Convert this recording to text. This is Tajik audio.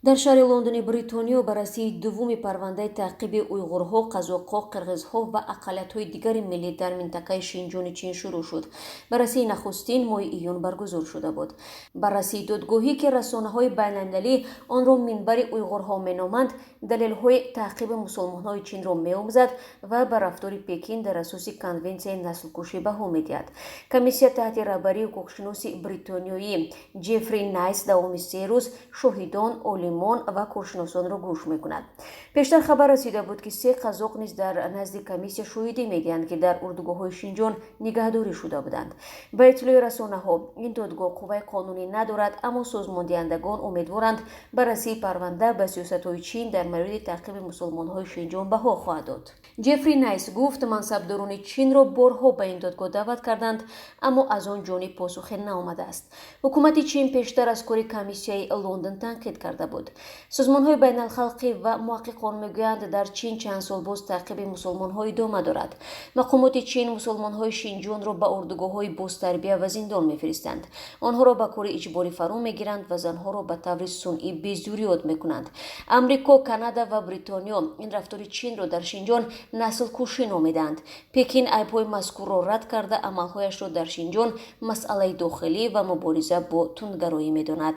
Дар шаҳри Лондони Бритониё баррасии дуввуми парвандаи таъқиби уйғурҳо, қазоқҳо, қирғизҳо ва ақаллиятҳои дигари миллӣ дар минтақаи Шинҷони Чин шурӯъ шуд. Баррасии нахустин моҳи июн баргузор шуда буд. Баррасии додгоҳӣ, ки расонаҳои байналмилалӣ онро минбари уйғурҳо меноманд, далелҳои таъқиби мусулмонҳои Чинро меомӯзад ва ба рафтори Пекин дар асоси Конвенсияи наслкушӣ баҳо медиҳад. Комиссия таҳти раҳбарии ҳуқуқшиноси бритониёӣ Ҷеффри Найс давоми 3 рӯз шоҳидон, олимон ва коршиносонро гӯш мекунад. Пештар хабар расида буд, ки се қазоқ низ дар назди комиссия шоҳидӣ медиҳанд, ки дар урдугоҳҳои Шинҷон нигаҳдорӣ шуда буданд. Ба иттилои расонаҳо, ин додгоҳ қувваи қонунӣ надорад, аммо созмондиҳандагон умедворанд, баррасии парванда ба сиёсатҳои Чин дар мавриди таъқиби мусулмонҳои Шинҷон баҳо хоҳад дод. Ҷеффри Найс гуфт, мансабдорони Чинро борҳо ба ин додгоҳ даъват карданд, аммо аз он ҷониб посухе наомадааст. Ҳукумати Чин пештар аз кори комиссияи Лондон танқид карда буд. Созмонҳои байналхалқӣ ва муҳаққиқон мегӯянд, дар Чин чанд сол боз таъқиби мусулмонҳо идома дорад. Мақомоти Чин мусулмонҳои Шинҷонро ба урдугоҳҳои бозтарбия ва зиндон мефиристанд, онҳоро ба кори иҷборӣ фаро мегиранд ва занҳоро ба таври сунъӣ безурёт мекунанд. Амрико, Канада ва Бритониё ин рафтори Чинро дар Шинҷон наслкушӣ номидаанд. Пекин айбҳои мазкурро рад карда, амалҳояшро дар Шинҷон масъалаи дохилӣ ва мубориза бо тундгароӣ медонад.